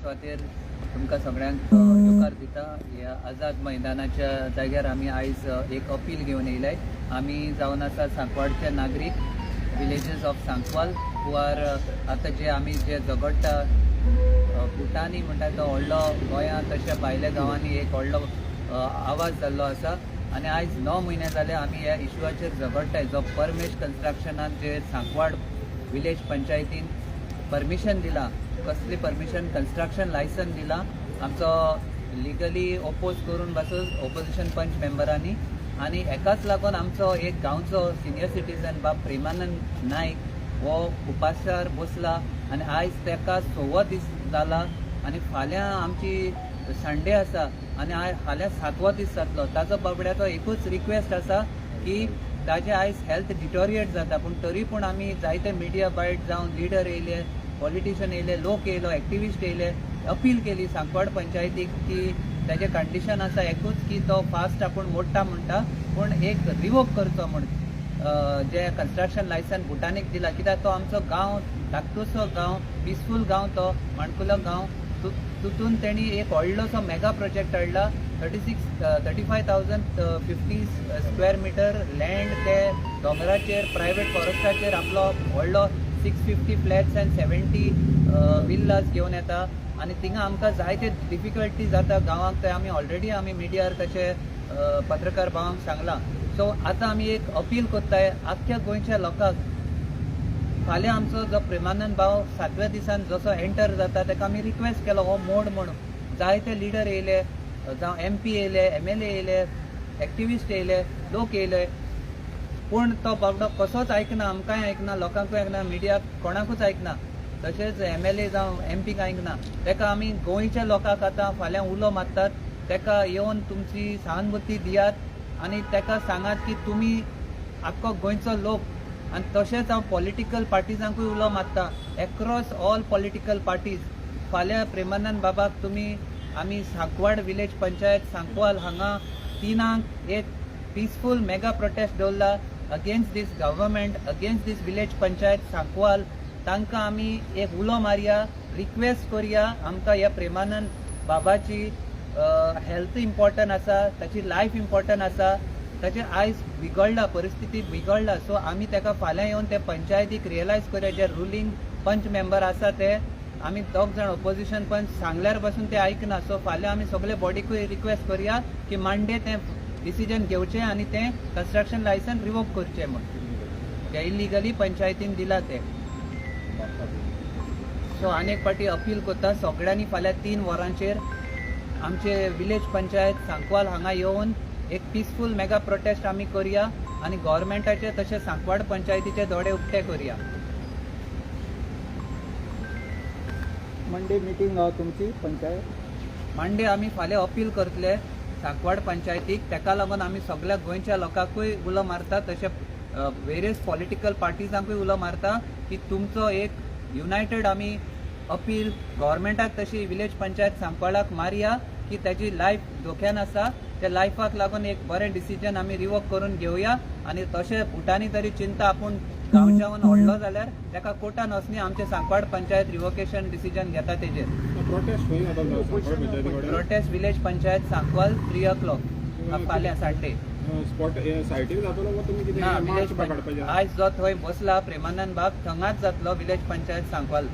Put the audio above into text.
सुवातेर तुमकां सगळ्यांक येवकार दिता. ह्या आझाद मैदानाच्या जाग्यार आमी आयज एक अपील घेवन येयले. आमी जावन आसा सांकवाळचे नागरीक, villages of Sankwal, who are आतां जे आमी जे झगडटा भुटानी म्हणटा तो व्हडलो गोंयांत तशें भायल्या गांवांनी एक व्हडलो आवाज जाल्लो आसा. आनी आयज 9 म्हयने जाले आमी ह्या इशुआचेर झगडटाय. जो परमेश कन्स्ट्रक्शनान जे सांकवाळ विलेज पंचायतीन परमिशन दिलां, कसली परमिशन, कन्स्ट्रक्शन लायसन दिलां, आमचो लिगली ओपोज करून बसून ओपोजिशन पंच मेंबरांनी. आनी हेकाच लागून आमचो एक गांवचो सिनियर सिटीजन बाब प्रेमानंद नायक हो उपासार बसला आनी आयज ताका 6वो दीस जाला आनी फाल्यां आमची संडे आसा आनी आयज फाल्यां 7वो दीस जातलो. ताजो बाबड्याचो एकूच रिक्वेस्ट आसा की ताजे आयज हेल्थ डिटोरिएट जाता, पूण तरी पूण आमी जायते मिडिया बायट जावन लिडर येयले, पॉलिटिशियन येयले, लोक येयलो, एक्टिविस्ट येयले, अपील केली सांकवाळ पंचायतीक की ताजें कंडिशन आसा एकूच की तो फास्ट आपूण मोडटा म्हणटा, पूण एक रिवोक करचो म्हण जे कन्स्ट्रक्शन लायसन भुटानीक दिला. कित्याक तो आमचो गांव धाकटुसो गांव, पिसफूल गांव, तो माणकुलो गांव, तितून तेणी एक व्हडलोसो मेगा प्रोजेक्ट हाडला. 35,050 square meter land ते दोंगराचेर प्रायवेट फॉरेस्टाचेर आपलो व्हडलो 650 फ्लॅट्स आनी 70 विल्लास घेवन येता आनी थिंगा आमकां जायते डिफिकल्टी जाता गांवांक. ते आमी ऑलरेडी आमी मिडियार तशे पत्रकार भावांक सांगलां. सो आतां आमी एक अपील कोत्ताय आख्ख्या गोंयच्या लोकांक, फाल्यां आमचो जो प्रेमानंद भाव 7व्या दिसान जसो एंटर जाता ताका आमी रिक्वेस्ट केलो हो मोड म्हणून. जायते लिडर येयले, जावं एमपी येयले, एमएलए येयले, एक्टिविस्ट येयले, लोक येयले, पूण तो बाबडो कसोच आयकना, आमकांय आयकना, लोकांकूय आयकना, मिडियाक कोणाकूच आयकना, तशेंच एमएलए जावं एमपीक आयकना. ताका आमी गोंयच्या लोकांक आतां फाल्यां उलो मारतात, ताका येवन तुमची सहानुभूती दियात आनी ताका सांगात की तुमी आख्खो गोंयचो लोक. आनी तशेंच हांव पॉलिटिकल पार्टिजांकूय उलो मारता, एक्रॉस ऑल पॉलिटिकल पार्टीज, फाल्यां प्रेमानंद बाबाक तुमी आमी सांकवाळ विलेज पंचायत सांकवाल हांगा 3ांक एक पिसफूल मेगा प्रोटेस्ट दवरला against this government, against this village panchayat Sankwal. तांकां आमी एक उलो मारया, रिक्वेस्ट करया, आमकां ह्या प्रेमानंद बाबाची हेल्थ इम्पॉर्टंट आसा, ताची लायफ इम्पॉर्टंट आसा. ताचे आयज बिगडला, परिस्थिती बिगडला. सो आमी ताका फाल्यां येवन ते पंचायतीक रियलायज करया, जे रुलींग पंच मेंबर आसा ते आमी दोग जाण ओपोजिशन पंच सांगल्यार पासून ते आयकना. सो फाल्यां आमी सगळे बॉडीकूय रिक्वेस्ट करया की मांडे तें डिसिजन घेवचें आनी तें कन्स्ट्रक्शन लायसन रिवोक करचें म्हूण, ते इलिगली पंचायतीन दिला तें. सो आनी एक फावटी अपील करता सगळ्यांनी, फाल्यां 3 वरांचेर आमचे विलेज पंचायत सांकवाल हांगा येवन एक पिसफूल मेगा प्रोटेस्ट आमी करया आनी गव्हर्मेंटाचे तशें सांकवाळ पंचायतीचे दोळे उक्ते करया. मंडे मिटींग आहा तुमची पंचायत? मांडे आमी फाल्यां अपील करतले सांकवाळ पंचायतीक. ताका लागून आमी सगळ्या गोंयच्या लोकांकूय उलो मारता, तशें वेरियस पॉलिटिकल पार्टिजांकूय उलो मारता की तुमचो एक युनायटेड आमी अपील गव्हर्मेंटाक तशी विलेज पंचायत सांकवाळाक मारया की ताजी लायफ धोक्यान आसा, त्या लायफाक लागून एक बरें डिसिजन आमी रिवोक करून घेवया. आनी तशें भुटानी तरी चिंता आपूण गांवच्यावन व्हडलो जाल्यार ताका कोर्टान वचनी, आमचे सांकवाळ पंचायत रिवोकेशन डिसिजन घेता तेजेर. प्रोटेस्ट खंय जाता सांकवाळ पंचायती कडेन? Protest village panchayat Sankwal 3 o'clock फाल्यां संडे. स्पॉट सायटीर जातलो वा तुमी कितें ना, मार्च विलेज काडपाचें? आयज जो थंय बसला प्रेमानंद बाब थंगाच जातलो, विलेज पंचायत सांकवाल.